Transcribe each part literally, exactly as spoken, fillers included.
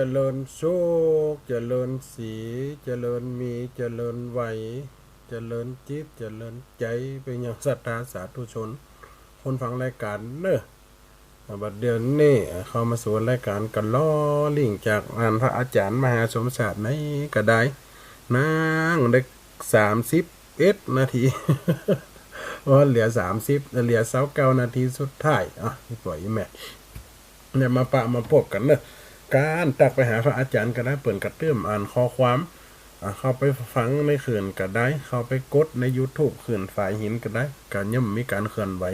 จริญสุข เจริญศรี เจริญมี เจริญไหว เจริญจิต เจริญใจ๋ ไปยังศรัทธาสาธุชน คนฟังรายก๋านเน่อ อ่า บัดเดี๋ยวนี้ อ่า เข้ามาสู่รายก๋านก็ล้อเลียนจากอันพระอาจ๋ารย์มหาสมชาติในก็ได้ นั่งได้สามสิบเอ็ดนาที ว่าเหลือสามสิบ เหลือซาวเก้านาทีสุดท้าย อ่ะ อีป้ออีแม่ เนี่ย มาปะมาปบกั๋นเน่อ ก๋านตั๊กไปหาพระอาจ๋ารย์ก็ได้ เปิ้นกระเตื้อมอ่านข้อความ อ่า เข้าไปฟังในคืนก็ได้ เข้าไปกดในยูทูบคืนฝายหินก็ได้ ก็ย่อมมีก๋านเคลื่อนไหว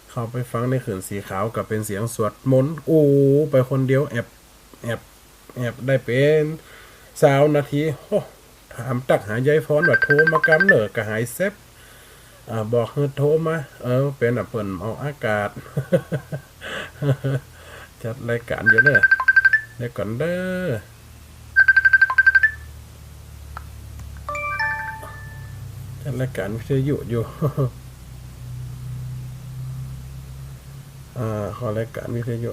เข้าไปฟังในคืนสีขาวก็เป๋นเสียงสวดมนต์ อู้ ไปคนเดียว แอบ แอบ แอบได้เป๋นซาวนาที โอ้ ถามตั๊กหายายพรว่าโทรมากำเน่อ ก็หายแซบ อ่า บอกหื้อโทรมา เออ เป๋นอ่ะ เปิ้นออกอากาศ จัดรายก๋านอยู่เน่อ เดี๋ยวก่อนเน่อ จัดรายก๋านวิทยุอยู่ อ่า เข้ารายก๋านวิทยุ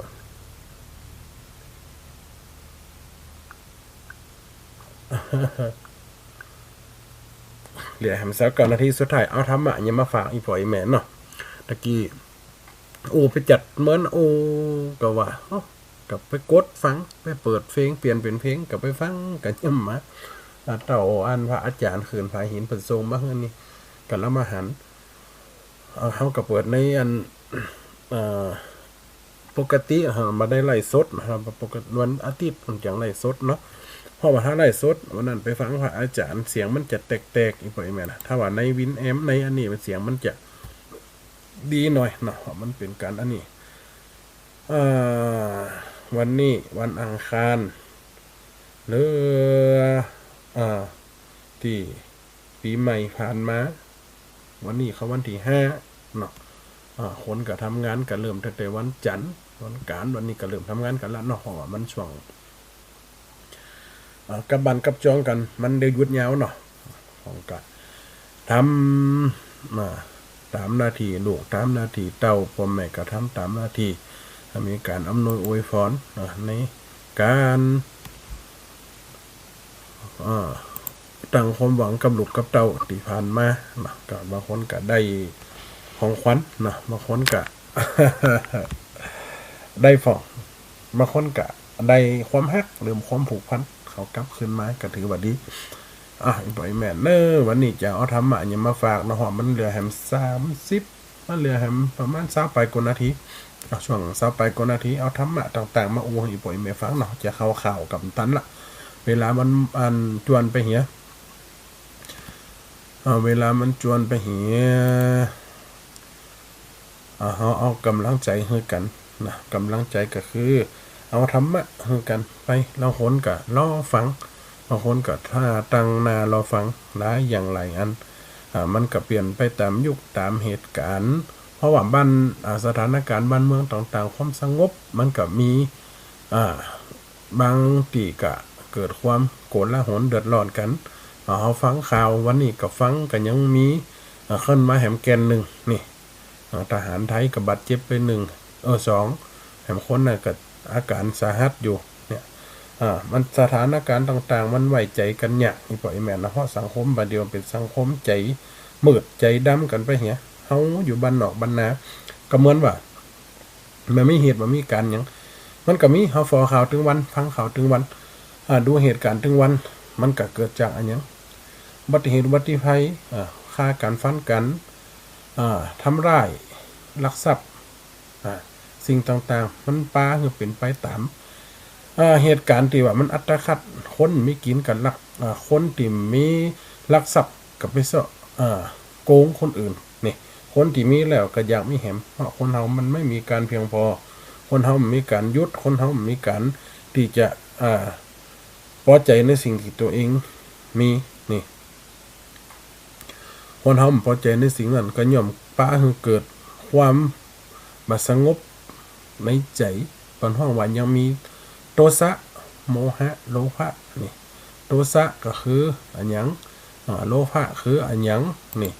เหลือแหมซาวเก้านาทีสุดท้าย เอาธรรมะหยังมาฝากอีป้ออีแม่เนาะ ตะกี้ โอ้ ไปจัดเมิน โอ้ ก็ว่า เอ้า ก็ไปกดฟัง ไปเปิดเพลง เปลี่ยนเป๋นเพลง ก็ไปฟัง ก็ย่ำมา อ่า เต้าอันพระอาจ๋ารย์คืนฝายหินเปิ้นส่งมาหื้อนี่ ก็ละมาหัน อ่า เฮาก็เปิดในอัน เอ่อ ปกติเฮาบ่ได้ไลฟ์สดนะครับ ปกติวันอาทิตย์เปิ้นจั่งไลฟ์สดเนาะ เพราะว่าถ้าไลฟ์สดวันนั้นไปฟังพระอาจ๋ารย์ เสียงมันจะแตกๆ อีป้ออีแม่นะ ถ้าว่าในวินแอม ในอันนี้เสียงมันจะดีหน่อยเนาะ เพราะมันเป๋นก๋านอันนี้ อ่า วันนี้วันอังคาร เหลือ อ่า ตี้ ปี๋ใหม่ผ่านมา วันนี้เข้าวันตี้ห้าเนาะ อ่า คนก็ทำงานก็เริ่มตั้งแต่วันจันทร์ วันก๋าน วันนี้ก็เริ่มทำงานกั๋นละเนาะ เพราะว่ามันช่วง อ่า กลับบ้านกลับจองกั๋น มันได้หยุดยาวเนาะ ของก็ทำ อ่า ต๋ามหน้าตี้ลูก ต๋ามหน้าตี้เต้า ป้อแม่ก็ทำต๋ามหน้าตี้ มีก๋านอำนวยอวยพร อ่า ในก๋าน อ่า ตั้งความหวังกับลูกกับเต้าตี้ผ่านมาเนาะ ก็บางคนก็ได้ของขวัญเนาะ บางคนก็ ได้ของ บางคนก็ได้ความฮัก หรือความผูกพัน เขากลับคืนมา ก็ถือว่าดี อ่ะ อีป้ออีแม่เน่อ วันนี้จะเอาธรรมะหยังมาฝากเนาะ เพราะมันเหลือแหมสามสิบ มันเหลือแหมประมาณซาวปลายกว่านาที เอาช่วงซาวปลายกว่านาที เอาธรรมะต่างๆ มาอู้หื้ออีป้ออีแม่ฟังเนาะ จะเข้าข่าวก็บ่ตันละ เวลามัน อัน จวนไปเหีย เอา เวลามันจวนไปเหีย อ่า เฮาเอาก๋ำลังใจ๋หื้อกั๋นนะ ก๋ำลังใจ๋ก็คือ เอาธรรมะหื้อกั๋นไป ลางคนก็รอฟัง บางคนก็ถ้าตั้งหน้ารอฟัง หลายอย่างหลายอัน อ่า มันก็เปลี่ยนไปต๋ามยุคต๋ามเหตุก๋ารณ์ เพราะว่าบ้าน อ่า สถานก๋ารณ์บ้านเมืองต่างๆ ความสงบมันก็มี อ่า บางตี้ก็เกิดความโกลาหลเดือดร้อนกั๋น อ่า เฮาฟังข่าววันนี้ก็ฟังก็ยังมี อ่า ขึ้นมาแหมแก่นนึ่งนี่ อ่า ทหารไทยก็บาดเจ็บไปนึ่ง เออ สอง แหมคนนั้นก็อาก๋ารสาหัสอยู่เนี่ย อ่า มันสถานก๋ารณ์ต่างๆ มันไว้ใจ๋กั๋นยาก อีป้ออีแม่นะ เพราะสังคมบ่าเดี่ยวเป๋นสังคมใจ๋มืดใจ๋ดำกั๋นไปเหีย เฮาอยู่บ้านนอกบ้านนา ก็เหมือนว่า บ่มีเหตุบ่มีก๋ารหยัง มันก็มี เฮาฟอข่าวตึงวัน ฟังข่าวตึงวัน อ่า ดูเหตุก๋ารณ์ตึงวัน มันก็เกิดจากอะหยัง อุบัติเหตุอุบัติภัย อ่า ฆ่ากั๋นฟันกั๋น อ่า ทำร้าย ลักทรัพย์ อ่า สิ่งต่างๆ มันปาหื้อเป๋นไปต๋าม อ่า เหตุก๋ารณ์ตี้ว่ามันอัตคัด คนมีกิ๋นก็ลัก อ่า คนตี้มีลักทรัพย์ก็ไปเซาะ อ่า โกงคนอื่น นี่ คนตี้มีแล้วก็อยากมีแหม เพราะคนเฮามันบ่มีก๋านเพียงพอ คนเฮาบ่มีก๋านหยุด คนเฮาบ่มีก๋านตี้จะ อ่า ปอใจ๋ในสิ่งตี้ตั๋วเองมี นี่ คนเฮาบ่ปอใจ๋ในสิ่งนั้นก็ย่อมปาหื้อเกิดความบ่สงบในใจ๋ เปิ้นฮ้องว่ายังมีโทสะ โมหะ โลภะ นี่ โทสะก็คืออะหยัง อ่า โลภะคืออะหยัง นี่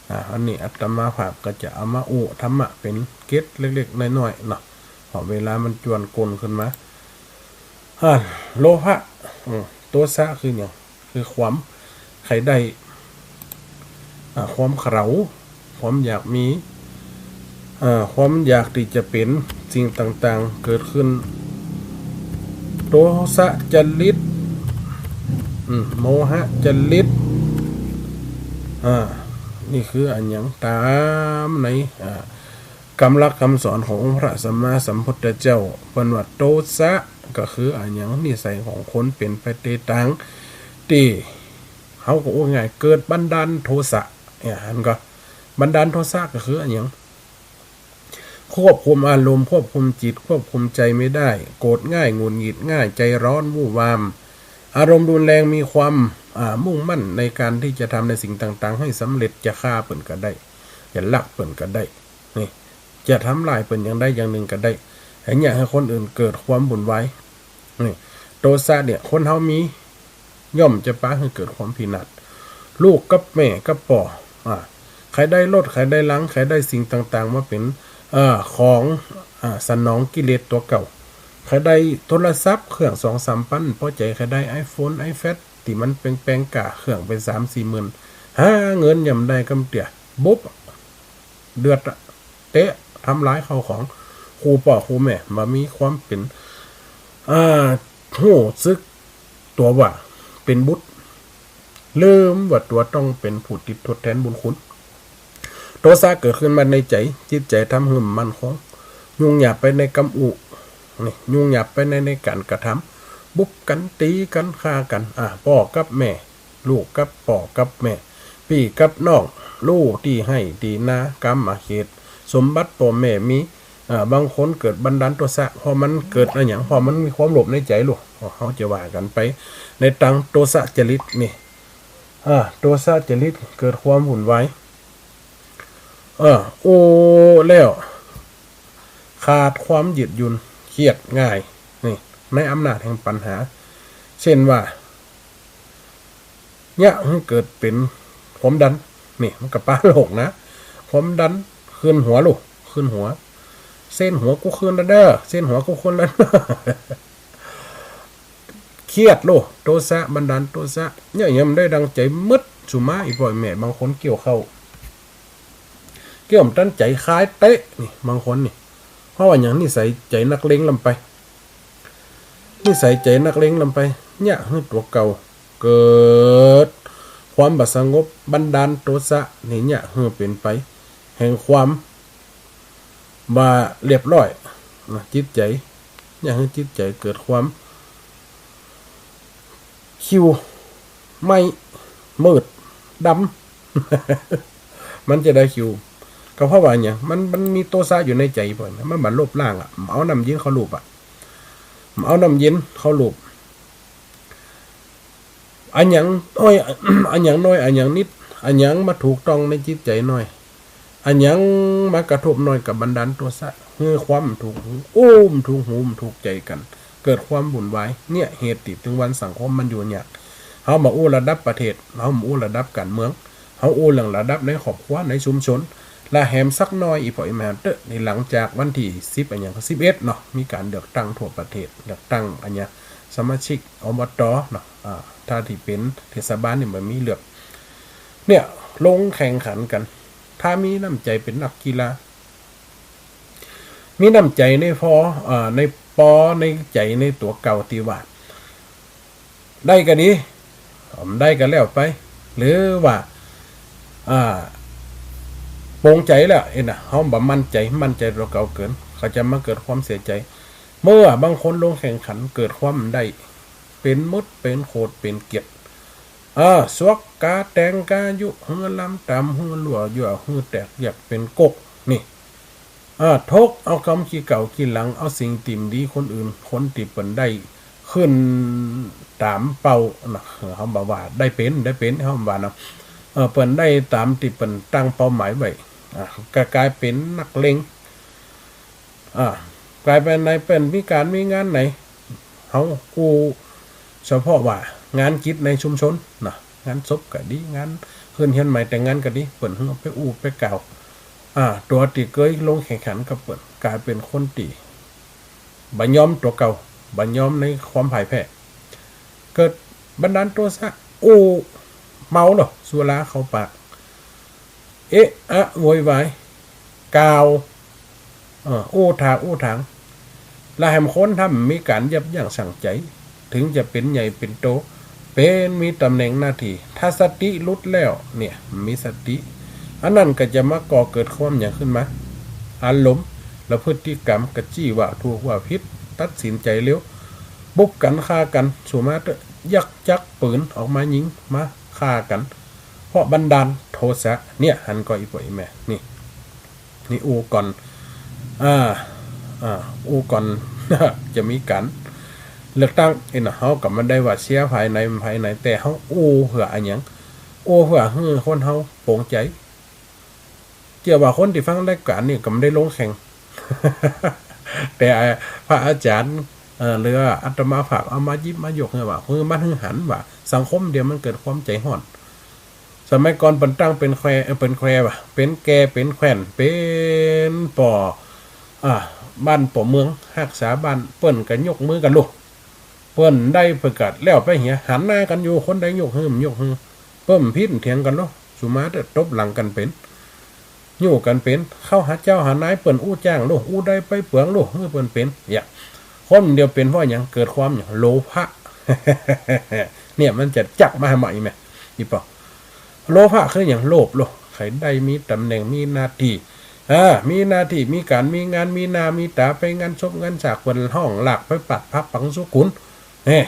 อ่า อันนี้อาตมาภาพก็จะเอามาอู้ธรรมะเป๋นเกร็ดเล็กๆ น้อยๆ เนาะ เพราะเวลามันจวนก้นขึ้นมา อ่า โลภะ อืม โทสะคือหยัง คือความใค่ได้ อ่า ความใคร่ ความอยากมี อ่า ความอยากตี้จะเป๋นสิ่งต่างๆ เกิดขึ้น โทสะจริต อืม โมหะจริต อ่า นี่คืออะหยัง ต๋ามใน อ่า กำหลักกำสอนขององค์พระสัมมาสัมพุทธเจ้า เปิ้นว่าโทสะก็คืออะหยัง นิสัยของคนเป๋นไปในตางตี้ เฮาก็อู้ง่าย เกิดบันดาลโทสะ เนี่ย หันก่อ บันดาลโทสะก็คืออะหยัง ควบคุมอารมณ์ ควบคุมจิต ควบคุมใจ๋ไม่ได้ โกรธง่าย หงุดหงิดง่าย ใจ๋ฮ้อน วู่วาม อารมณ์รุนแรง มีความ อ่า มุ่งมั่นในการตี้จะทำในสิ่งต่างๆ หื้อสำเร็จ จะฆ่าเปิ้นก็ได้ จะลักเปิ้นก็ได้ นี่ จะทำร้ายเปิ้นอย่างใดอย่างนึ่งก็ได้ อันเยียะหื้อคนอื่นเกิดความวุ่นวาย นี่ โทสะเนี่ย คนเฮามี ย่อมจะปาหื้อเกิดความพินาศ ลูกกับแม่กับป้อ อ่า ใค่ได้รถ ใค่ได้หลัง ใค่ได้สิ่งต่างๆ มาเป๋น เอ่อ ของ อ่า สนองกิเลสตั๋วเก่า ใค่ได้โทรศัพท์เครื่องสองสามปัน ปอใจ๋ ใค่ได้ไอโฟน ไอแพด ตี้มันแปงๆ ก้าเครื่องไปสามสี่หมื่น หาเงินย่ำได้กำเตี้ย บุบ เดือดอะ เตะ ทำลายข้าวของ ครูป้อครูแม่ บ่มีความเป๋น อ่า ฮู้สึกตั๋วว่าเป๋นบุตร ลืมว่าตั๋วต้องเป๋นผู้ตี้ทดแตนบุญคุณ โทสะเกิดขึ้นมาในใจ๋ จิตใจ๋ทำหื้อบ่มั่นคง ยุ่งยากไปในกำอู้ นี่ ยุ่งยากไปใน ในก๋านกระทำ บุบกั๋น ตี๋กั๋น ฆ่ากั๋น อ่า ป้อกับแม่ ลูกกับป้อกับแม่ ปี้กับน้อง ลู่ตี้ไฮ่ตี้นา กามาเขต สมบัติป้อแม่มี อ่า บางคนเกิดบันดาลโทสะ เพราะมันเกิดอะหยัง เพราะมันมีความโลภในใจ๋ลูก เฮาจะว่ากั๋นไปในตางโทสะจริตนี่ อ่า โทสะจริตเกิดความวุ่นวาย เออ อู้แล้ว ขาดความยืดหยุ่น เครียดง่าย นี่ ในอำนาจแห่งปัญหา เช่นว่า เยียะหื้อเกิดเป๋นความดัน นี่ มันก็ปาโลกนะ ความดัน ขึ้นหัวลูก ขึ้นหัว เส้นหัวกูขึ้นแล้วเด้อ เส้นหัวกูขึ้นแล้ว เครียดโลก โทสะ บันดาลโทสะ เยียะหื้อบ่ได้ดังใจ๋ มืดสุมา อี่ป้ออี่แม่ บางคนเกี่ยวข้าว เกี่ยวบ่ตันใจ๋ คายเตะ นี่ บางคนนี่ เพราะว่าหยัง นิสัยใจ๋นักเลงล้ำไป นิสัยใจ๋นักเลงล้ำไป เยียะหื้อตั๋วเก่าเกิดความบ่สงบ บันดาลโทสะ นี่ เยียะหื้อเป๋นไปแห่งความบ่เรียบร้อยนะ จิตใจ๋ เยียะหื้อจิตใจ๋เกิดความ คิ้วไหม้ มืดดำ มันจะได้คิ้ว ก็เพราะว่าหยัง มัน มันมีโทสะอยู่ในใจ๋บ่ มันบ่ลบล้างอะ มันเอาน้ำเย็นเข้าลูบอะ มันเอาน้ำเย็นเข้าลูบ อะหยังน้อย อะหยังน้อย อะหยังนิด อะหยังมาถูกต้องในจิตใจ๋น้อย อะหยังมากระทบน้อยก็บันดาลโทสะ หื้อความบ่ถูกหู อู้ บ่ถูกหู บ่ถูกใจ๋กั๋น เกิดความวุ่นวาย เนี่ย เหตุตี้ตึงวันสังคมมันอยู่ยาก เฮาบ่อู้ระดับประเทศ เฮาบ่อู้ระดับก๋านเมือง เฮาอู้เรื่องระดับในครอบครัว ในชุมชน และแหมสักหน่อย อี่ป้ออี่แม่ เต๊อะ นี่ หลังจากวันตี้สิบ อะหยัง สิบเอ็ดเนาะ มีก๋านเลือกตั้งทั่วประเทศ เลือกตั้งอะหยัง สมาชิก อบต. เนาะ อ่า ถ้าตี้เป๋นเทศบาลนี่บ่มีเลือก เนี่ย ลงแข่งขันกั๋น ถ้ามีน้ำใจ๋เป๋นนักกีฬา มีน้ำใจ๋ในปอ อ่า ในปอ ในใจ๋ในตั๋วเก่าตี้ว่า ได้ก็ดี บ่ได้ก็แล้วไป หรือว่า อ่า ปลงใจ๋แล้ว เอ๊ะนะ เฮาบ่มั่นใจ๋ มั่นใจ๋ตั๋วเก่าเกิ๋น ก็จะมาเกิดความเสียใจ๋ เมื่อบางคนลงแข่งขันเกิดความบ่ได้ เป๋นมด เป๋นโขด เป๋นเกลียด อ่า สวกก๋าแต่งก๋ายุ หื้อลำต๋าม หื้อลั่วยั่ว หื้อแตกแยกเป๋นก๊ก นี่ อ่า ถกเอากำขี้เก่าขี้หลัง เอาสิ่งตี้บ่ดีคนอื่น คนตี้เปิ้นได้ขึ้นต๋ามเป้านะ เฮาบ่ว่า ได้เป๋น ได้เป๋น เฮาบ่ว่าเนาะ เออ เปิ้นได้ต๋ามตี้เปิ้นตั้งเป้าหมายไว้ อ่า ก็ก๋ายเป๋นนักเลง อ่า ก๋ายเป๋นไหน เปิ้นมีก๋านมีงานไหน เฮาอู้เฉพาะว่างานกิจในชุมชนนะ งานศพก็ดี งานขึ้นเฮือนใหม่แต่งงานก็ดี เปิ้นหื้อไปอู้ไปกล่าว อ่า ตั๋วตี้เกยลงแข่งขันกับเปิ้น ก๋ายเป๋นคนตี้บ่ยอมตั๋วเก่า บ่ยอมในความพ่ายแพ้ เกิดบันดาลโทสะ อู้เมาเนาะ สุราเข้าปาก เอะอะโวยวาย กล่าว เออ อู้ถากอู้ถาง ละแหมคนถ้าบ่มีก๋านยับยั้งชั่งใจ๋ เถิงจะเป๋นใหญ่เป๋นโต เป๋นมีต๋ำแหน่งหน้าตี้ ถ้าสติหลุดแล้วเนี่ย บ่มีสติ อันนั้นก็จะมาก่อเกิดความหยังขึ้นมา อารมณ์ และพฤติกรรม กระจี้ว่าถูกว่าผิด ตัดสินใจ๋เร็ว บุบกั๋นฆ่ากั๋น สุมาเต๊อะ ยักจักปืนออกมายิง มาฆ่ากั๋น เพราะบันดาลโทสะ เนี่ย หันก่ออีป้ออีแม่ นี่ นี่อู้ก่อน อ่า อ่า อู้ก่อน จะมีก๋านเลือกตั้ง เอ็น เฮาก็บ่ได้ว่าเชียร์ฝ่ายไหนฝ่ายไหน แต่เฮาอู้เปื้ออะหยัง อู้เปื้อหื้อคนเฮาโปร่งใจ๋ เจื้อว่าคนตี้ฟังรายก๋านนี่ก็บ่ได้ลงแข่ง แต่พระอาจ๋ารย์ เอ่อ หรือว่าอาตมาภาพเอามาหยิบมายกหื้อว่า หื้อมันหื้อหันว่า สังคมเดี๋ยวมันเกิดความใจ๋ฮ้อน สมัยก่อนเปิ้นตั้งเป๋นแคว เอ่อ เป๋นแควว่ะ เป๋นแก่ เป๋นแคว่น เป๋นป้อ อ่า บ้านป้อเมือง ฮักษาบ้าน เปิ้นก็ยกมือกั๋นลูก เปิ้นได้เปิ้นก็แล้วไปเหีย หันหน้ากั๋นอยู่ คนใดยกหื้อบ่ยกหื้อ เปิ้นผิดเถียงกั๋นลูก สุมาเต๊อะ ตบหลังกั๋นเป๋น ยู้กั๋นเป๋น เข้าหาเจ้าหานาย เปิ้นอู้จ้างลูก อู้ได้ไปเปืองลูก หื้อเปิ้นเป๋น เนี่ย คนเดียวเป๋นเพราะหยัง เกิดความหยัง โลภะ เนี่ย มันจะจักมาหาใหม่แม่ อีป้อ โลภะคือหยัง โลภลูก ใค่ได้มีต๋ำแหน่ง มีหน้าตี้ อ่า มีหน้าตี้ มีก๋าน มีงาน มีหน้า มีต๋า ไปงานศพงานสาก เปิ้นฮ้องลากไปปาดพระปังสุกุล เฮ้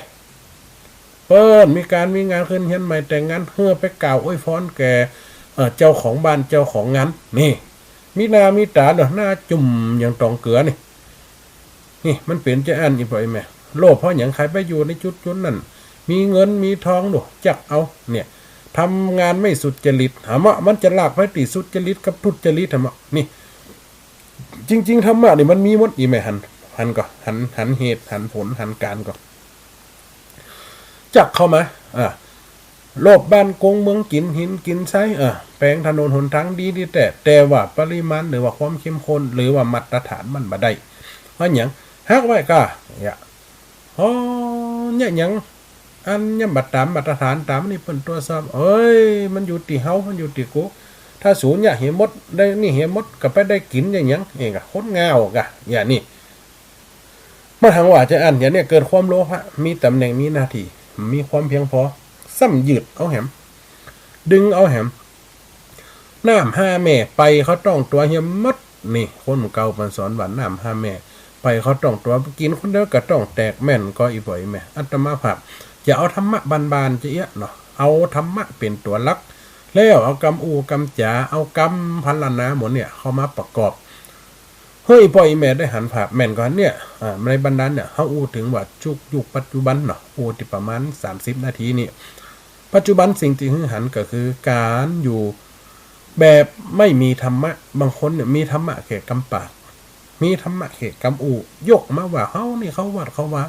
เปิ้นมีก๋าน มีงาน ขึ้นเฮือนใหม่ แต่งงาน หื้อไปกล่าวอวยพรแก่ เอ่อ เจ้าของบ้าน เจ้าของงาน นี่ มีหน้า มีต๋าเนาะ หน้าจุ่มอย่างต๋องเกือนี่ นี่ มันเป๋นจาอั้น อีป้ออีแม่ โลภเพราะหยัง ใค่ไปอยู่ในจุดๆ นั้น มีเงิน มีทองลูก จักเอา เนี่ย ทำงานไม่สุจริต หาเมาะ มันจะลากไปตี้สุจริตกับทุจริต หาเมาะ นี่ จริงๆ ธรรมะนี่มันมีหมด อีแม่ หัน หันก่อ หัน หันเหตุ หันผล หันก๋านก่อ จักเข้ามา อ่า โลภบ้านกรุงเมืองกิ๋นหินกิ๋นทราย อ่า แป๋งถนนหนตางดีดีแต๊ แต่ว่าปริมาณ หรือว่าความเข้มข้น หรือว่ามาตรฐานมันบ่ได้ เพราะหยัง ฮักไว้ก่า เนี่ย อ๋อ เนี่ยหยัง อันยังบ่ต๋ามมาตรฐาน ต๋ามนี่เปิ้นตรวจสอบ เอ้ย มันอยู่ตี้เฮา มันอยู่ตี้กู ถ้าสูเยียะเหียหมด ได้นี่เหียหมด ก็ไปได้กิ๋นอย่างหยัง เองอะ คนง่าวก่า อย่างนี้ มาหังว่าจาอั้น อย่างเนี้ย เกิดความโลภะ มีต๋ำแหน่ง มีหน้าตี้ มีความเพียงพอ ซ้ำยืดเอาแหม ดึงเอาแหม น้ำห้าแม่ ไปเข้าต๊องตั๋วเหียหมด นี่ คนเก่าเปิ้นสอนว่า น้ำห้าแม่ ไปเข้าต๊องตั๋ว กิ๋นคนเดียวก็ต๊องแตก แม่นก่อ อีป้ออีแม่ อาตมาภาพ จะเอาธรรมะบ้านๆ จะเอี้ยเนาะ เอาธรรมะเป๋นตั๋วหลัก แล้วเอากำอู้กำจ๋า เอากำพรรณนาหมดเนี่ย เข้ามาประกอบ หื้ออีป้ออีแม่ได้หันภาพ แม่นก่อ เนี่ย อ่า ในบรรดาเนี่ย เฮาอู้เถิงว่าจุก ยุคปัจจุบันเนาะ อู้ตี้ประมาณสามสิบนาทีนี่ ปัจจุบันสิ่งตี้หื้อหันก็คือก๋านอยู่แบบไม่มีธรรมะ บางคนเนี่ยมีธรรมะแค่กำปาก มีธรรมะแค่กำอู้ ยกมาว่าเฮานี่เข้าวัดเข้าวา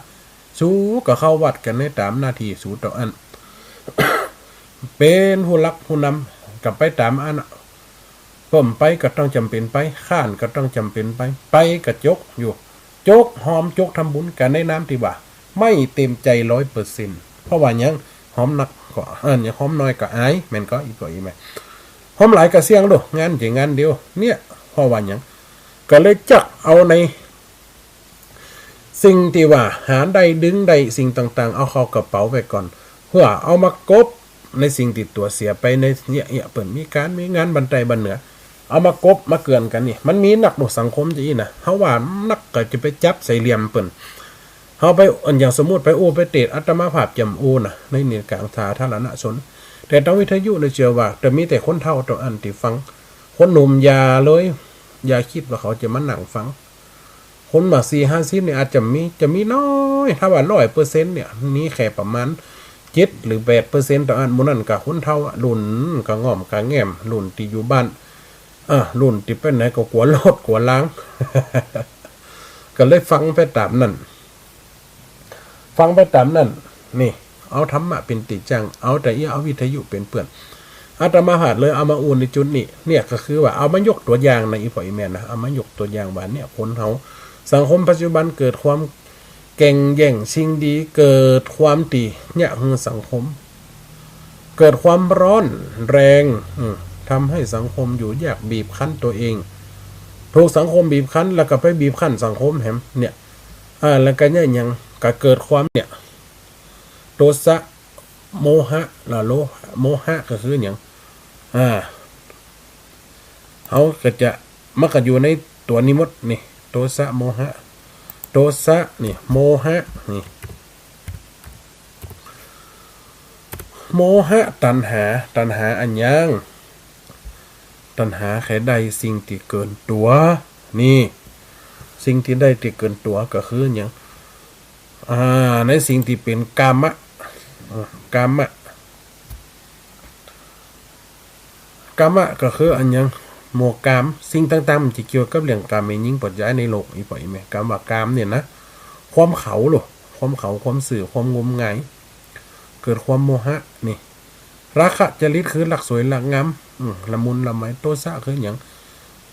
สูก็เข้าวัดกั๋นในต๋ามหน้าตี้สูเต้าอั้น เป๋นผู้หลักผู้นำ ก็ไปต๋ามอั้นน่ะ เปิ้นไปก็ต้องจ๋ำเป๋นไป ค้านก็ต้องจ๋ำเป๋นไป ไปก็จกอยู่ จกหอมจกทำบุญกั๋นในนามตี้ว่า ไม่เต็มใจร้อยเปอร์เซ็นต์ เพราะว่าหยัง หอมนักก็ เอ่อ หอมน้อยก็อาย แม่นก่อ อีป้ออีแม่ หอมหลายก็เสี่ยงโลด งานจะงานเดียว เนี่ย เพราะว่าหยัง ก็เลยจักเอาใน สิ่งตี้ว่าหาได้ดึงได้สิ่งต่างๆ เอาเข้ากระเป๋าไว้ก่อน เปื้อเอามากบในสิ่งตี้ตั๋วเสียไปในเนี่ย เนี่ย เปิ้นมีก๋านมีงานบั้นใต้บั้นเหนือ เอามากบมาเกื้อนกั๋นนี่ มันมีนักโลด สังคมจะอี้นะ เฮาว่านักก็จะไปจับใส่เหลี่ยมเปิ้น เฮาไป อันอย่างสมมุติไปอู้ไปเตศน์ อาตมาภาพจ๋ำอู้นะ ในนี่ก๋างสาธารณชน แต่ตางวิทยุเนี่ยเจื้อว่าจะมีแต่คนเฒ่าเต้าอั้นตี้ฟัง คนหนุ่มอย่าเลย อย่าคิดว่าเขาจะมานั่งฟัง คนมาสี่ห้าสิบนี่อาจจะมี จะมีน้อย ถ้าว่าร้อยเปอร์เซ็นต์เนี่ย มีแค่ประมาณเจ็ดหรือแปดเปอร์เซ็นต์เต้าอั้น หมู่นั้นก็คนเฒ่าอะ รุ่นก็ง่อมก็แง่ม รุ่นตี้อยู่บ้าน อ่า รุ่นตี้ไปไหนก็กั๋วโลดกั๋วลาง ก็เลยฟังไปต๋ามนั้น ฟังไปต๋ามนั้น นี่ เอาธรรมะเป๋นตี้จั้ง เอาแต่อี้เอาวิทยุเป๋นเปื้อน อาตมาภาพเลยเอามาอู้ในจุดนี้ เนี่ยก็คือว่าเอามายกตั๋วอย่างนะ อีป้ออีแม่นะ เอามายกตั๋วอย่างว่าเนี่ย คนเฮา สังคมปัจจุบันเกิดความ แก่งแย่งชิงดี เกิดความตี้เยียะหื้อสังคม เกิดความร้อนแรง อืม ทำให้สังคมอยู่ยาก บีบคั้นตัวเอง ถูกสังคมบีบคั้น แล้วก็ไปบีบคั้นสังคมแหมเนี่ย อ่า แล้วก็เนี่ยหยัง ก็เกิดความเนี่ย โทสะ โมหะ ละโลหะ โมหะก็คือหยัง อ่า เฮาก็จะ มันก็อยู่ในตั๋วนี้หมดนี่ โทสะ โมหะ โทสะนี่ โมหะนี่ โมหะ ตัณหา ตัณหาอะหยัง ตัณหาใค่ได้สิ่งตี้เกินตั๋ว นี่ สิ่งตี้ได้ตี้เกินตั๋วก็คือหยัง อ่า ในสิ่งตี้เป๋นกามะ อ่า กามะ กามะก็คืออะหยัง หมวกกาม สิ่งต่างๆ ตี้เกี่ยวกับเรื่องกามแม่ญิงป้อจายในโลก อี่ป้ออี่แม่ กำว่ากามเนี่ยนะ ความเขาโล ความเขา ความซื่อ ความงมงาย เกิดความโมหะนี่ ราคะจริตคือรักสวยรักงาม อืม ละมุนละไม โทสะคือหยัง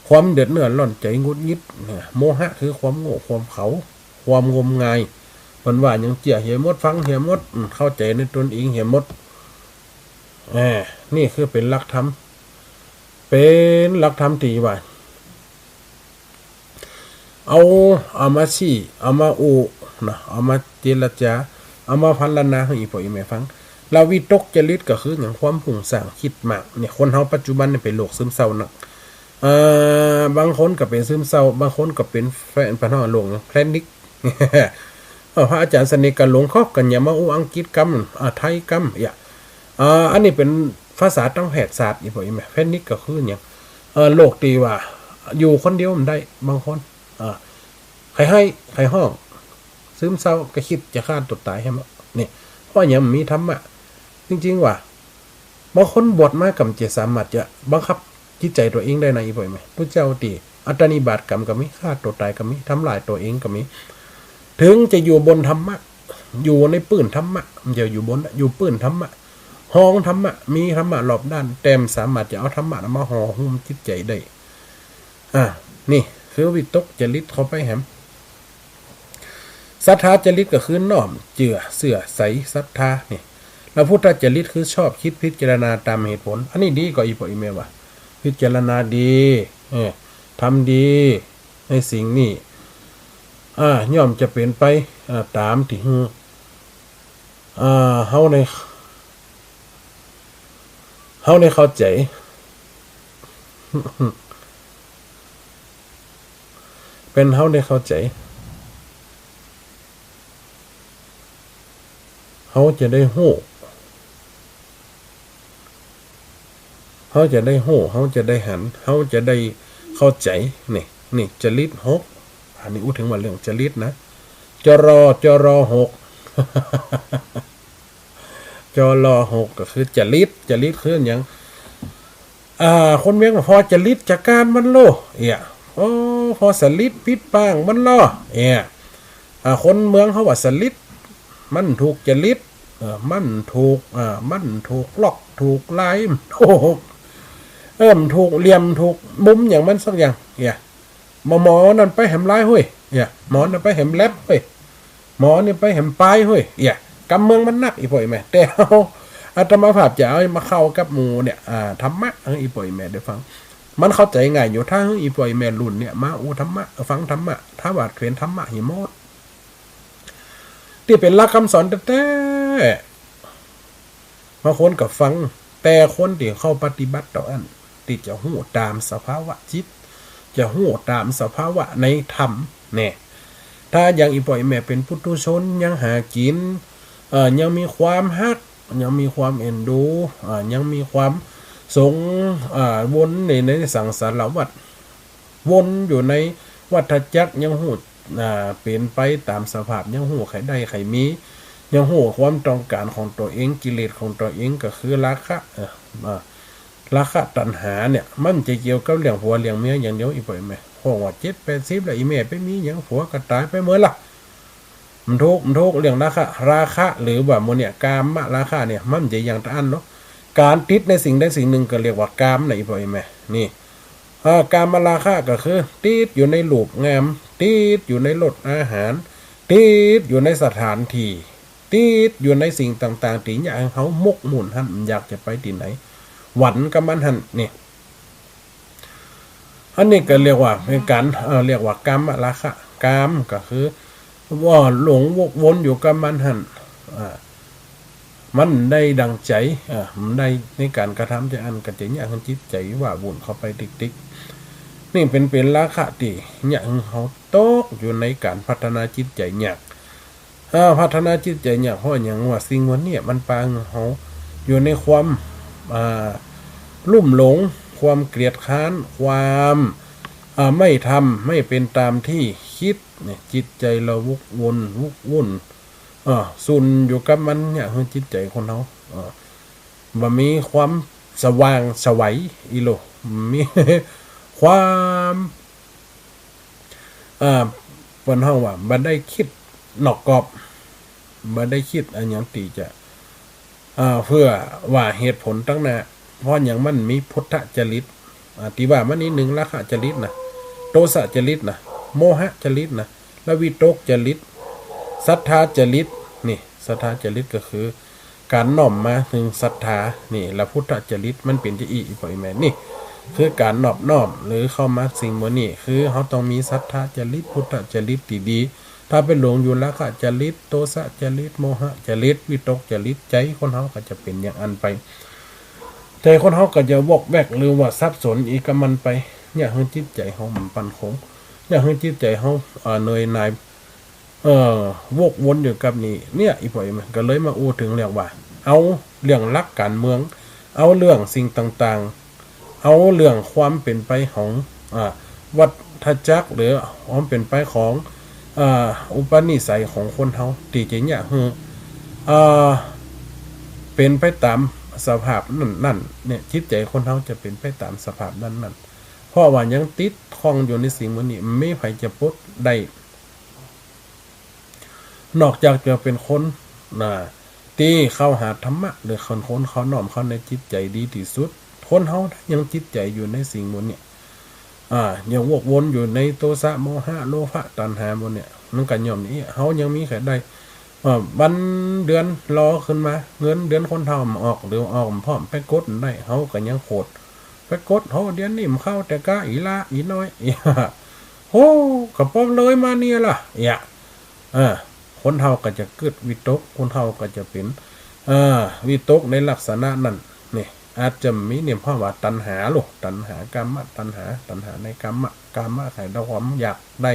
ความเดือดเนื้อร้อนใจ๋ หงุดหงิด เนี่ย โมหะคือความโง่ ความเขา ความงมงาย เปิ้นว่าหยังเจื้อเหียหมด ฟังเหียหมด อืม เข้าใจ๋ในตนเองเหียหมด อ่า นี่คือเป๋นหลักธรรม เป๋นหลักธรรมตี้ว่า เอา เอามาซี้ เอามาอู้นะ เอามาเจรจา เอามาพรรณนาหื้ออี่ป้ออี่แม่ฟัง ละวิตกจริตก็คือหยัง ความฟุ้งซ่าน กึ๊ดมาก เนี่ย คนเฮาปัจจุบันเนี่ยเป๋นโรคซึมเศร้านัก เอ่อ บางคนก็เป๋นซึมเศร้า บางคนก็เป๋นแฟน ปะเนาะ โรคแพนิค เออ พระอาจ๋ารย์เสน่ห์กาหลง เขาก็เยียะมาอู้อังกฤษกำ อ่า ไทยกำ เยียะ อ่า อันนี้เป๋นภาษาตางแพทย์ศาสตร์ อี่ป้ออี่แม่ แพนิคก็คือหยัง เอ่อ โรคตี้ว่าอยู่คนเดียวบ่ได้ บางคน อ่า ใค่ไห้ ใค่ฮ้อง ซึมเศร้า ก็กึ๊ดจะฆ่าตั๋วต๋ายแหม นี่ เพราะหยัง บ่มีธรรมะ จริงๆ ว่า บางคนบวชมาก็บ่ใจ้สามารถจะบังคับจิตใจ๋ตั๋วเองได้นะ อี่ป้ออี่แม่ พุทธเจ้าตี้อัตตานิบาตกรรมก็มี ฆ่าตั๋วต๋ายก็มี ทำร้ายตั๋วเองก็มี เถิงจะอยู่บนธรรมะ อยู่ในปื้นธรรมะ บ่ใจ้อยู่บนนะ อยู่ปื้นธรรมะ ฮ้องธรรมะ มีธรรมะรอบด้าน แต่บ่สามารถจะเอาธรรมะมาห่อหุ้มจิตใจ๋ได้ อ่า นี่คือวิตกจริตเข้าไปแหม ศรัทธาจริตก็คือน้อมเจื้อ เซื่อใส ศรัทธา นี่ ละพุทธจริตคือชอบกึ๊ดพิจารณาต๋ามเหตุผล อันนี้ดีก่อ อี่ป้ออี่แม่ว่า พิจารณาดี เออ ทำดีในสิ่งนี้ อ่า ย่อมจะเป๋นไป อ่า ต๋ามตี้หื้อ อ่า เฮาได้ เฮาได้เข้าใจ๋ เป๋นเฮาได้เข้าใจ๋ เฮาจะได้ฮู้ เฮาจะได้ฮู้ เฮาจะได้หัน เฮาจะได้เข้าใจ๋ นี่ นี่จริตหก อันนี้อู้เถิงว่าเรื่องจริตนะ จร จร หก จร หก ก็คือจริต จริตคือหยัง อ่า คนเวียงว่าผ่อจริตจาก๋านมันโล เอี้ย โอ้ ผ่อสริตปิดป้างมันลอ เอี้ย อ่า คนเมืองเขาว่าสริต มันถูกจริต เออ มันถูก อ่า มันถูกล็อก ถูกลาย ถูก เออ มันถูกเหลี่ยม ถูกมุมหยังมันสักอย่าง เอี้ย หมอ หมอนั่นไปแหมลายเฮ้ย เอี้ย หมอนั่นไปแหมแล็บเฮ้ย หมอนี่ไปแหมปายเฮ้ย เอี้ย กำเมืองมันนัก อี่ป้ออี่แม่ แต่เฮา อาตมาภาพจะเอามาเข้ากับหมู่เนี่ย อ่า ธรรมะ หื้ออี่ป้ออี่แม่ได้ฟัง มันเข้าใจ๋ง่ายอยู่ ถ้าหื้ออี่ป้ออี่แม่รุ่นเนี่ยมาอู้ธรรมะ ฟังธรรมะ ถ้าว่าเป๋นธรรมะเหียหมด ตี้เป๋นหลักกำสอนแต๊ๆ บางคนก็ฟัง แต่คนตี้เข้าปฏิบัติเต้าอั้น ตี้จะฮู้ต๋ามสภาวะจิต จะฮู้ต๋ามสภาวะในธรรม แน่ ถ้าอย่างอี่ป้ออี่แม่เป๋นปุถุชน ยังหากิ๋น เอ่อ ยังมีความฮัก ยังมีความเอ็นดู อ่า ยังมีความสง อ่า วนใน ในสังสารวัฏ วนอยู่ในวัฏจักร ยังฮู้ อ่า เป๋นไปต๋ามสภาพ ยังฮู้ใค่ได้ใค่มี ยังฮู้ความต้องก๋านของตั๋วเอง กิเลสของตั๋วเองก็คือราคะ เอ่อ อ่า ราคะตัณหาเนี่ย มันจะเกี่ยวกับเรื่องผัวเรื่องเมียอย่างเดียว อี่ป้ออี่แม่ ห้องว่าเจ็ดแปดสิบแล้ว อี่แม่ไปมีหยัง ผัวก็ต๋ายไปเมิดละ มันถูก มันถูก เรื่องราคะ ราคะ หรือว่าหมู่เนี่ย กามราคะเนี่ย มันจะอย่างตะอั้นเนาะ ก๋านติดในสิ่งใดสิ่งนึ่งก็เรียกว่ากามนะ อี่ป้ออี่แม่ นี่ เอ่อ กามราคะก็คือติดอยู่ในรูปงาม ติดอยู่ในรสอาหาร ติดอยู่ในสถานตี้ ติดอยู่ในสิ่งต่างๆ ตี้เยียะหื้อเฮาหมกมุ่นหั้น บ่อยากจะไปตี้ไหน หวั่นกับมันหั้น นี่ อันนี้ก็เรียกว่าเป๋นก๋าน เอ่อ เรียกว่ากามราคะ กามก็คือว่าหลงวกวนอยู่กับมันหั้น อ่า มันได้ดังใจ๋ อ่า มันได้ในก๋านกระทำจาอั้น ก็จะเยียะหื้อจิตใจ๋ว้าวุ่นเข้าไปติ๊กๆ นี่เป๋น เป๋นราคะตี้เยียะหื้อเฮาตกอยู่ในก๋านพัฒนาจิตใจ๋ยาก อ่า พัฒนาจิตใจ๋ยาก เพราะหยังว่าสิ่งหมู่นี้มันปาหื้อเฮาอยู่ในความ อ่า ลุ่มหลง ความเกลียดคร้าน ความ อ่า ไม่ทำ ไม่เป็นตามที่คิดเนี่ย จิตใจ๋เฮาวกวน วกวุ่น อ่า สุนอยู่กับมันเนี่ย หื้อจิตใจ๋คนเฮา อ่า บ่มีความสว่างไสวอี้โล มี ความ อ่า เปิ้นฮ้องว่าบ่ได้กึ๊ดนอกกรอบ บ่ได้กึ๊ดอะหยังตี้จะ อ่า เปื้อว่าเหตุผลตังหน้า เพราะหยังมันมีพุทธจริต อ่า ตี้ว่ามานี้นึ่ง ราคะจริตนะ โทสะจริตนะ โมหะจริตนะ และวิตกจริต ศรัทธาจริต นี่ ศรัทธาจริตก็คือ ก๋านน้อมมาเถิงศรัทธา นี่ และพุทธจริตมันเป๋นจาอี้ อีพ่ออีแม่ นี่ คือก๋านนอบน้อม หรือเข้ามาสิ่งหมู่นี้ คือเฮาต้องมีศรัทธาจริต พุทธจริตตี้ดี ถ้าไปหลงอยู่ราคะจริต โทสะจริต โมหะจริต วิตกจริต ใจ๋คนเฮาก็จะเป๋นอย่างอั้นไป ใจ๋คนเฮาก็จะวอกแวก หรือว่าสับสนอีกกับมันไป เยียะหื้อจิตใจ๋เฮาบ่มั่นคง เยียะหื้อจิตใจ๋เฮา เอ่อ เหนื่อยหน่าย เอ่อ วกวนอยู่กับนี้ เนี่ย อีพ่ออีแม่ ก็เลยมาอู้เถิงเรื่องว่า เอาเรื่องหลักก๋านเมือง เอาเรื่องสิ่งต่างๆ เอาเรื่องความเป๋นไปของ อ่า วัฏจักร หรือความเป๋นไปของ อ่า อุปนิสัยของคนเฮา ตี้จะเยียะหื้อ อ่า เป๋นไปต๋ามสภาพนั้นๆ เนี่ย จิตใจ๋คนเฮาจะเป๋นไปต๋ามสภาพนั้นๆ เพราะว่ายังติดข้องอยู่ในสิ่งหมู่นี้ บ่มีใผจะป๊ดได้ นอกจากจะเป๋นคน น่ะ ตี้เข้าหาธรรมะ หรือคน คนเข้าน้อมเข้าในจิตใจ๋ดีตี้สุด คนเฮาถ้ายังจิตใจ๋อยู่ในสิ่งหมู่นี้ อ่า ยังวกวนอยู่ในโทสะ โมหะ โลภะ ตัณหาหมู่นี้ มันก็ย่อมนี้ เฮายังมีใค่ได้ เอ่อ วันเดือนรอขึ้นมา เงินเดือนคนเฒ่าบ่ออก หรือออกบ่พร้อม ไปกดได้ เฮาก็ยังโขด ไปกด โห เดือนนี้บ่เข้าแต่กา อีหล้า อีน้อย โห ก็ป้อมเลยมาเนี่ยล่ะ เอียะ เออ คนเฒ่าก็จะกึ๊ดวิตก คนเฒ่าก็จะเป๋น เอ่อ วิตกในลักษณะนั้น นี่ อาจจะมีเนี่ย เพราะว่าตัณหาโล ตัณหากามตัณหา ตัณหาในกามะ กามะใค่เดาความอยากได้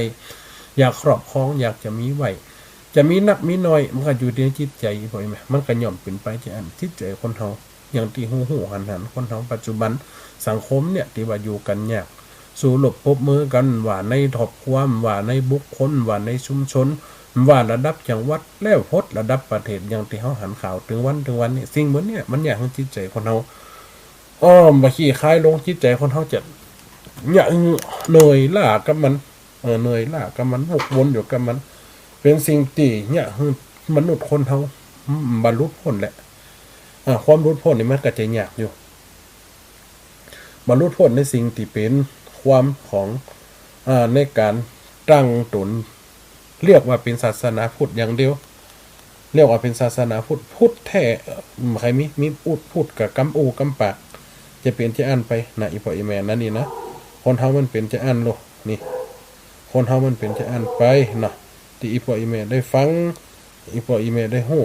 อยากครอบครอง อยากจะมีไว้ จะมีนักมีน้อย มันก็อยู่ตี้จิตใจ๋ พ่อแม่ มันก็ย่อมเป๋นไปจาอั้น จิตใจ๋คนเฮา อย่างตี้ฮู้ๆ หันๆ คนเฮาปัจจุบันสังคมเนี่ย ตี้ว่าอยู่กั๋นยาก สู้รบปรบมือกั๋น ว่าในครอบครัว ว่าในบุคคล ว่าในชุมชน ว่าระดับจังหวัด แล้วฮอดระดับประเทศ อย่างตี้เฮาหันข่าวตึงวันตึงวันนี่ สิ่งหมู่นี้มันเยียะหื้อจิตใจ๋คนเฮา อ้อ บ่ขี้คายลง จิตใจ๋คนเฮาจะเยียะหื้อเหนื่อยล้ากับมัน เออ เหนื่อยล้ากับมัน วกวนอยู่กับมัน เป๋นสิ่งตี้เยียะหื้อมนุษย์คนเฮา อืม บ่หลุดป๊นแหละ อ่า ความหลุดป๊นนี่มันก็จะยากอยู่ บ่หลุดป๊นในสิ่งตี้เป๋นความของ อ่า ในก๋านตั้งต๋น เรียกว่าเป๋นศาสนาพุทธอย่างเดียว เรียกว่าเป๋นศาสนาพุทธ พุทธแท้ เอ่อ บ่ใค่มี มีอุดพุทธกับกำอู้กำปาก จะเป๋นจาอั้นไปนะ อีพ่ออีแม่ นั่นนี่นะ คนเฮามันเป๋นจาอั้นโล นี่ คนเฮามันเป๋นจาอั้นไปเนาะ ตี้อีพ่ออีแม่ได้ฟัง อีพ่ออีแม่ได้ฮู้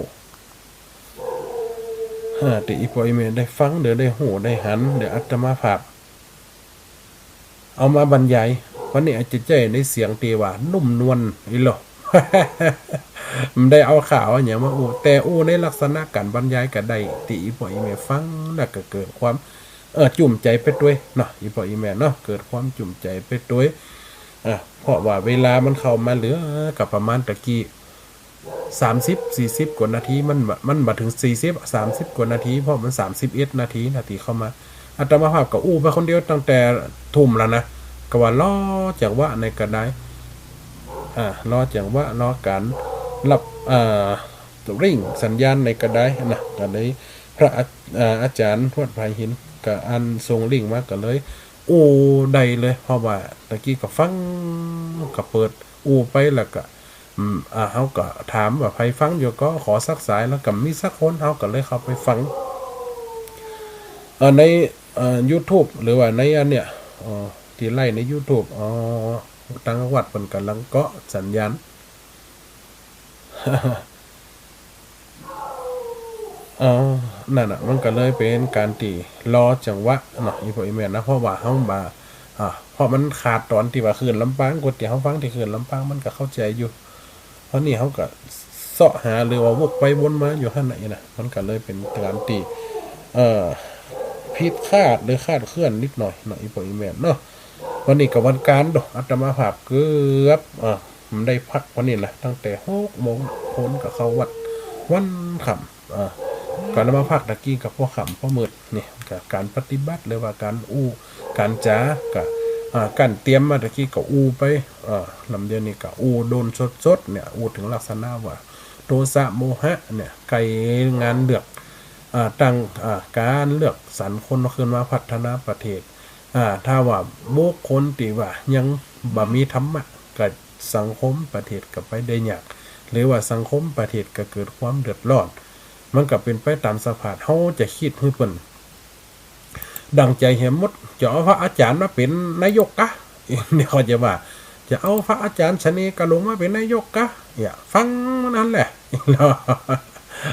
ฮะ ตี้อีพ่ออีแม่ได้ฟัง หรือได้ฮู้ ได้หัน หรืออาตมาภาพ เอามาบรรยาย วันนี้อาจจะใจ๊ในเสียงตี้ว่านุ่มนวลอี้โล บ่ได้เอาข่าวอะหยังมาอู้ แต่อู้ในลักษณะก๋านบรรยายก็ได้ ตี้อีพ่ออีแม่ฟังแล้วก็เกิดความ เออ จุ่มใจ๋ไปตวยเนาะ อีพ่ออีแม่เนาะ เกิดความจุ่มใจ๋ไปตวย อ่ะ เพราะว่าเวลามันเข้ามาเหลือก็ประมาณตะกี้ สามสิบ สี่สิบกว่านาที มันบ่ มันบ่เถิงสี่สิบ สามสิบกว่านาที เพราะมันสามสิบเอ็ดนาทีนะตี้เข้ามา อาตมาภาพก็อู้ไปคนเดียวตั้งแต่ทุ่มแล้วนะ ก็ว่ารอจังหวะในก็ได้ อ่า รอจังหวะ รอก๋านฮับ อ่า ริ่งสัญญาณในก็ได้นะ ก็เลยพระอา อ่า อาจ๋ารย์วัดผาหินก็อันส่งริ่งมา ก็เลยอู้ได้เลย เพราะว่าตะกี้ก็ฟัง ก็เปิดอู้ไปแล้วก็ อืม อ่า เฮาก็ถามว่าใผฟังอยู่ก็ ขอสักสาย แล้วก็บ่มีสักคน เฮาก็เลยเข้าไปฟัง เอ่อ ใน เอ่อ ยูทูบ หรือว่าในอันเนี้ย เอ่อ ตี้ไลฟ์ในยูทูบ อ๋อ ตังวัดเปิ้นก่ำลังเกาะสัญญาณ อ๋อ นั่นน่ะ มันก็เลยเป๋นก๋านตี้รอจังหวะเนาะ อี่ป้ออี่แม่นะ เพราะว่าเฮาบ่า อ่า เพราะมันขาดต๋อนตี้ว่าคลื่นลำปาง คนตี้เฮาฟังตี้คลื่นลำปางมันก็เข้าใจ๋อยู่ เพราะนี่เฮาก็เซาะหาหรือว่าวกไปวนมาอยู่หั้นน่ะ อี่นะ มันก็เลยเป๋นก๋านตี้ เอ่อ ผิดคาดหรือคลาดเคลื่อนนิดหน่อยเนาะ อี่ป้ออี่แม่เนาะ วันนี้ก็วันก๋านโด อาตมาภาพเกือบ อ่า บ่ได้พักวันนี้นะ ตั้งแต่หกโมง คนก็เข้าวัดวันค่ำ อ่า ก็เลยมาพักตะกี้ก็พอค่ำพอมืด นี่ก็ก๋านปฏิบัติหรือว่าก๋านอู้ก๋านจ๋าก็ อ่า กั๋นเตรียมมาตะกี้ก็อู้ไป อ่า ลำเดียวนี่ก็อู้โดนสดๆ เนี่ย อู้เถิงลักษณะว่า โทสะโมหะเนี่ย ใก้งานเลือก อ่า ตั้ง อ่า ก๋านเลือกสรรคนขึ้นมาพัฒนาประเทศ อ่า ถ้าว่าบุคคลตี้ว่ายังบ่มีธรรมะ ก็สังคมประเทศก็ไปได้ยาก หรือว่าสังคมประเทศก็เกิดความเดือดร้อน มันก็เป๋นไปต๋ามสภาพ เฮาจะกึ๊ดหื้อเปิ้นดั่งใจ๋แหมหมด จะเอาพระอาจ๋ารย์มาเป๋นนายกกะ เนี่ยเขาจะว่า จะเอาพระอาจ๋ารย์เสน่ห์กาหลงมาเป๋นนายกกะ เนี่ย ฟังมันหั้นแหละ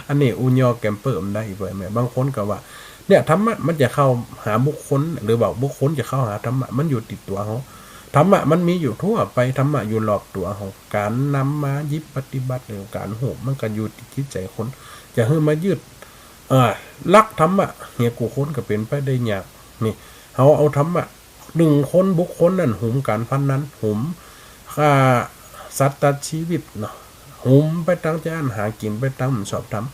อันนี้อู้ย่อแกมเปิ้นบ่ได้ อี่ป้ออี่แม่ บางคนก็ว่า เนี่ย ธรรมะมันจะเข้าหาบุคคล หรือว่าบุคคลจะเข้าหาธรรมะ มันอยู่ติดตั๋วเฮา ธรรมะมันมีอยู่ทั่วไป ธรรมะอยู่รอบตั๋วเฮา ก๋านนำมาหยิบปฏิบัติ หรือก๋านฮู้ มันก็อยู่ตี้จิตใจ๋คน จะหื้อมายึด อ่า ลักธรรมะ เหียกู้คนก็เป๋นไปได้ยาก นี่ เฮาเอาธรรมะ ดึงคนบุคคลนั้นหุมก๋านพนัน หุมฆ่าสัตว์ตัดชีวิตเนาะ หุมไปตางจะอั้น หากิ๋นไปตางบ่ชอบธรรม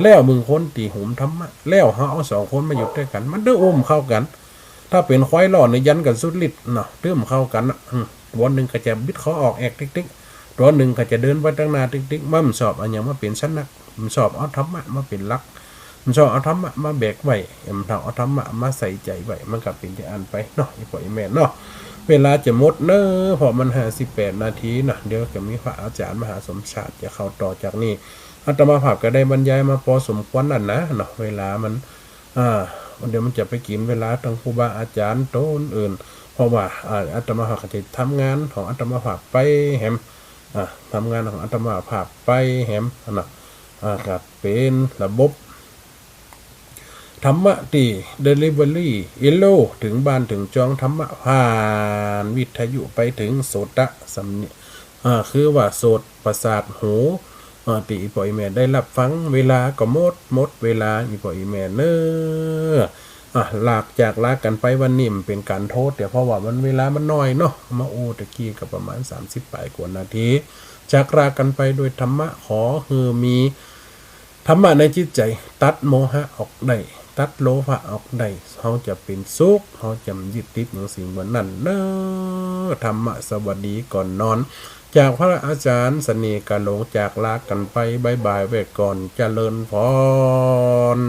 แล้วมึงคนตี้หุมธรรมะ แล้วเฮาเอาสองคนมาอยู่ตวยกั๋น มันตึงอู้บ่เข้ากั๋น ถ้าเป๋นควายล้อนี่ยันกั๋นสุดฤทธิ์เนาะ ตึงอู้บ่เข้ากั๋นน่ะ อืม ตั๋วนึ่งก็จะบิดคอออกแอกติ๊กๆ ตั๋วนึ่งก็จะเดินไปตางหน้าติ๊กๆ มันบ่ชอบเอาหยังมาเป๋นชนะ มันบ่ชอบเอาธรรมะมาเป๋นหลัก มันบ่ชอบเอาธรรมะมาแบกไว้ มันบ่ชอบเอาธรรมะมาใส่ใจ๋ไว้ มันก็เป๋นจะอั้นไปเนาะ อี่ป้ออี่แม่เนาะ เวลาจะหมดเน้อ เพราะมันห้าสิบแปดนาทีนะ เดี๋ยวจะมีพระอาจ๋ารย์มหาสมชาติจะเข้าต่อจากนี้ อาตมาภาพก็ได้บรรยายมาปอสมควรแล้วนะเนาะ เวลามัน อ่า เดี๋ยวมันจะไปกิ๋นเวลาตางครูบาอาจ๋ารย์ต๋นอื่น เพราะว่า อ่า อาตมาภาพก็จะทำงานของอาตมาภาพไปแหม อ่า ทำงานของอาตมาภาพไปแหมนะ อ่า ก็เป๋นระบบ ธรรมะตี้ เดลิเวอรี่ อีโล เถิงบ้านเถิงจอง ธรรมะผ่านวิทยุไปเถิงโสตะสำเนียง อ่า คือว่าโสตประสาทหู อ่า ตี้อี่ป้ออี่แม่ได้ฮับฟัง เวลาก็หมด หมดเวลา อี่ป้ออี่แม่เน้อ อ่ะ ลา จากลากั๋นไปวันนี้บ่เป๋นก๋านโทษเตื้อ เพราะว่ามันเวลามันน้อยเนาะ มาอู้ตะกี้ก็ประมาณสามสิบป๋ายกว่านาที จากลากั๋นไปโดยธรรมะ ขอหื้อมี ธรรมะในจิตใจ๋ ตัดโมหะออกได้ ตัดโลภะออกได้ เฮาจะเป๋นสุข เฮาจะบ่ยึดติดหยังสิ่งเหล่านั้นเน้อ ธรรมะสวัสดีก่อนนอน จากพระอาจ๋ารย์เสน่ห์กาหลง จากลากั๋นไป บ๊ายบายไว้ก่อน เจริญพร